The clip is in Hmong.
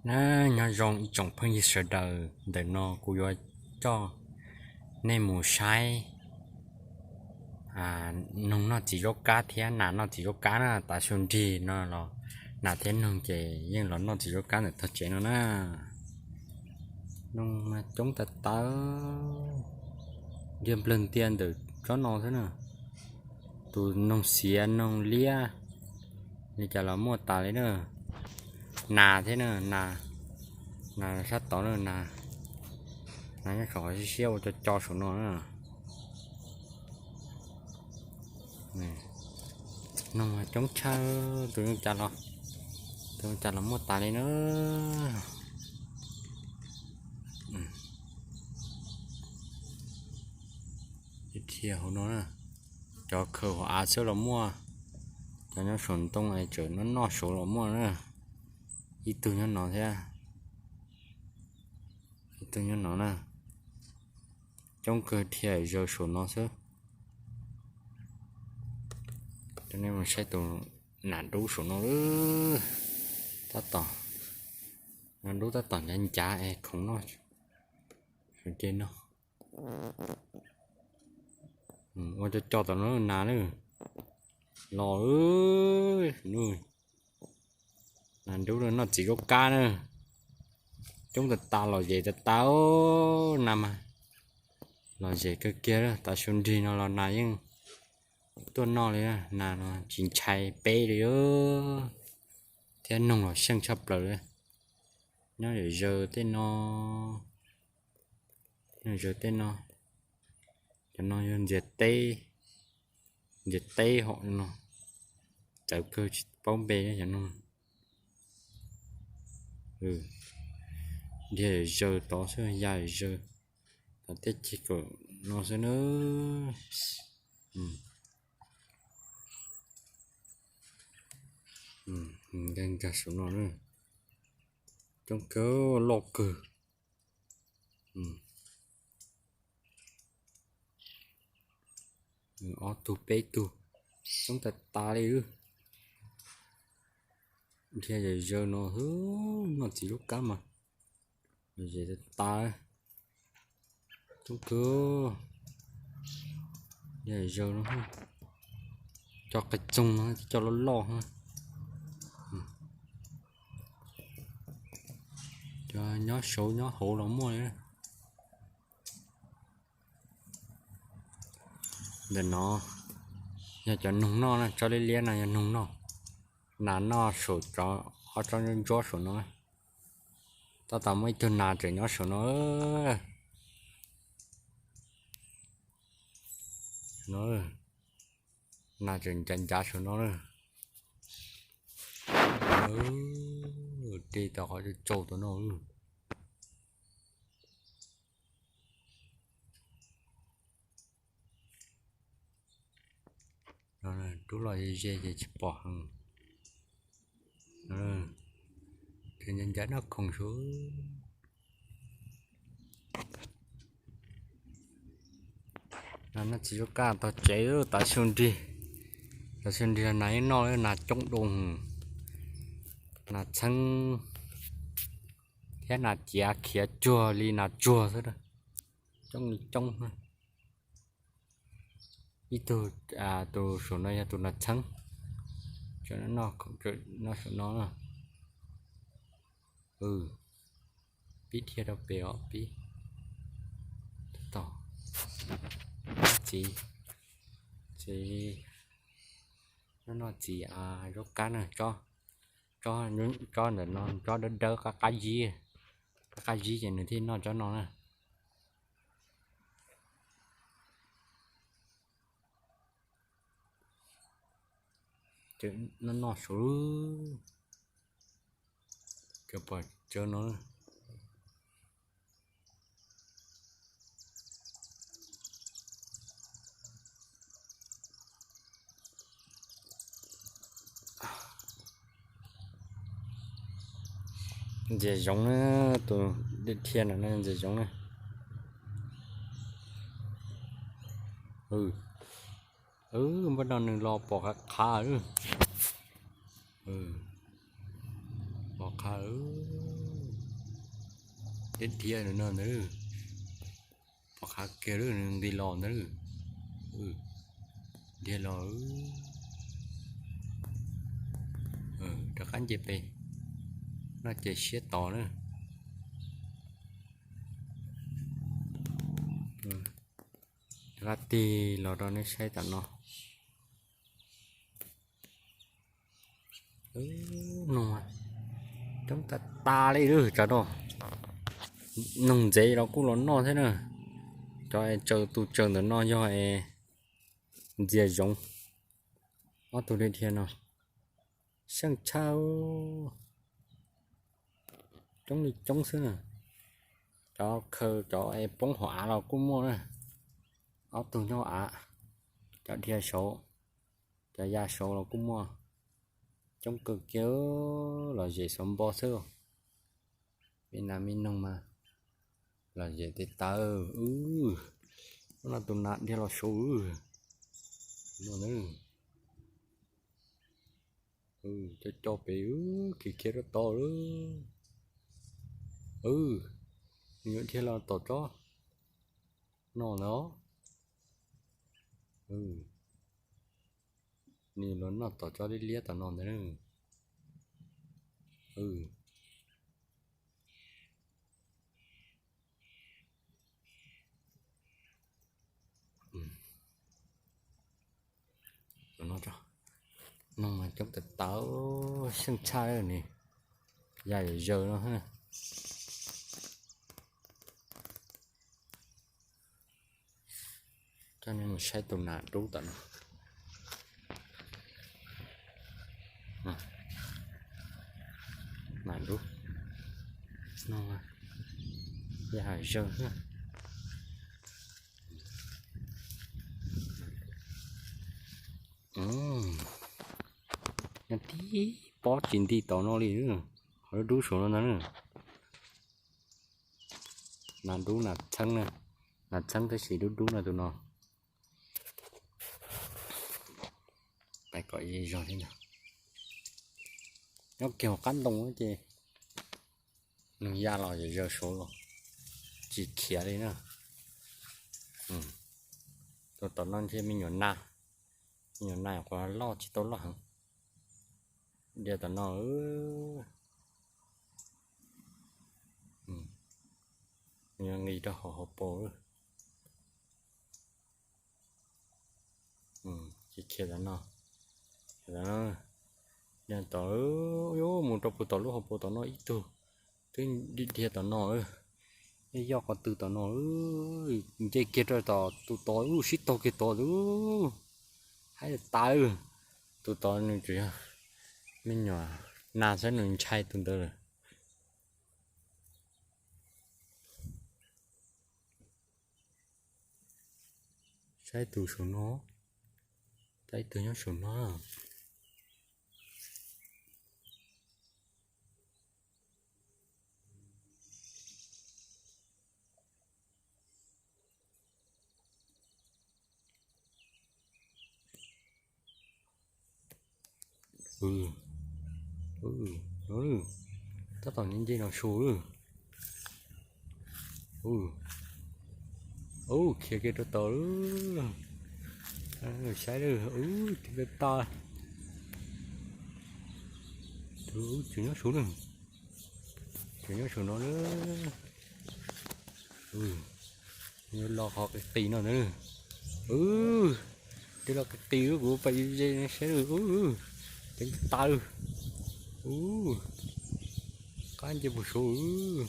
Na, nyob zoo ib tsoom phooj ywg sawv daws, ntawm no kuv yuav coj nej mus saib noog noj txiv zaub kab thiab nas noj txiv zaub kab na. Tav su nrig no los nas thiab noog ces yeej los noj txiv zaub kab ntawm tog tsev no na. Noog mas coob tas tas, ntiag nplawg ntiag ntawm tsob no xwb na. Tus noog xiav noog liab li cas los muaj tas li na. Nas thiab na, nas sab tod na, nas nyob saum qhov siab siab ua co co saum no na. Noog coob tshaj, tus zoo cas los, tus zoo cas los muaj tas li na. Dhia hauv no na, cov khaws hauv av xwb los muaj, cov nyob saum ntoo es tseem noj noj saud los muaj na. Ib tug nyob no thiab, ib tug nyob no na. Coob kawg, dhia zaws saum no xwb. Coj nej mus saib tus nas dub saum no, tab tom, nas dub tab tom ncav ncav es khoom noj saum ceg no. Ua co co tom no nas na, los, nas dub noj txiv zaub kab na. Coob tas tas, lom zem tas tas, nas mas lom zem kawg kiag. Tav su nrig no los nas yeej tuaj noj li, nas no tsis ntshai peb li. Thiab noog los xyeej tshaj plaws li. Nyob zaws tej no, nyob zaws tej no, cov no yog ntxias teb, ntxias teb hom no, txawv kawg tsis paub npe cov no. Dhia zaws tod xwb, ya zaws tod tej ceg kawm no xwb na. Nkag nkag saum no na, coob kawg, loj kawg. Ob tug peb tug, coob tas tas li. Dhia zaws zaws no, noj txiv zaub kab mas lom zem tas tas, coob kawg. Dhia zaws no, cov qe txoog no cov loj loj, cov nyob saud nyob hauv los muaj li. Ntawm no yog cov noog noj na, tsob liab liab no yog noog noj. Nas noj saum cov, ob tsob ntsuab ntsuab saum no. Tab tom muaj ib tug nas tseem nyob saum no. Nas tseem ncav ncav saum no na. Dej tau qhov tsau tsau tom no. Rub los ze ze ces tsis pom heev. Ces ncav ncav noj khoom suv. Nas noj txiv zaub kab tog tsev, tav su nrig, tav su nrig nas yeej noj, nas coob dua, nas txheeb thiab nas ciav khiav cuag li nas tsuag xwb, coob li coob. Ib tug, tus saum no yog tus nas txheeb, noj saum no. Pib dhia rau pem os pib. Tab tom txiv, txiv, noj noj txiv zaub kab na. Tsob, tsob ntawm no tsob dawb dawb qab qab zib, qab qab zib ces nws thiaj noj tsob no na. Noj noj saud, cov pom tsawv no. Ntxias zoov na, tus dhia no ntxias zoov na. Npaj no nws los pom qhav qhav, pom qhav. Dhia no ntag, pom qhav kiag lawm nws nqis los ntag. Dhia los, rov qab nce pem, noj ces siab tos na. Rov qab tig los rau nej saib tom no. No coob tas tas li lawm tsam no. Noog ntxeev los kuj los noj thiab na. Cov es tsaws tus tsaws ntawm no yog es ntxias zoov. Ob tug dhia dhia no seej tshaj, coob li coob xwb na. Cov khaws cov es poob hauv av los kuj muaj na. Ob tug nyob av, cov dhia saud, cov ya saud los kuj muaj. Coob kawg kiag, lom zem xauv npo xwb. Me nas me noog mas lom zem tes taw. Ub, no tus nas dhia los saud. Cov co pem khiav khiav rau tod lawm. Nws yuav dhia los tom tsob no ntag. Nws los noj tom tsob liab liab tom no ntag. No mas coob tas tas, seej tshaj ni, ya yam zaws no. Coj nej mus saib tus nas dub tom no. Nas dub no ya yam zaws. Nyob tib pob tsis nti tom no li, qhov dub dub saum no ntag. Nas dub nas txheeb, nas txheeb tab sis dub dub no tus no. Pais kom ze zog thiab ntag. Nyob kiag hauv qab ntoo ces nws ya los yam zaws saud los tsis khiav li na. Tus tom no ntshe me nyuam nas, me nyuam nas qhuav loj tsis tau loj heev. Dhia tom no, nqis rau hauv hauv paus. Khiav tom no, dhia tom, mus rau puag tom lub hauv paus tom no ib tug, twb dhia tom no. Yog qhov twg tom no, nce kiag rau tom tus tod, sib taug kiag tod, haib tas. Tus tod nws tsuas yog me nyuam nas xwb, nws ntshai tus ntawd lawm. Saib tus saum no, saib tus nyob saum no. Tab tom nce nce no su lawm. Ub, khiav kiag rau tod lawm. Saib lawm, ub, tus tas. Tus tseem nyob saum no, tseem nyob saum no na. Yuav los qhov qis qis no na. Ub, twb los qis qis, kuv pais ze saib lawm. Ub, ceev tas lawm. Ub, qab nce puag saud.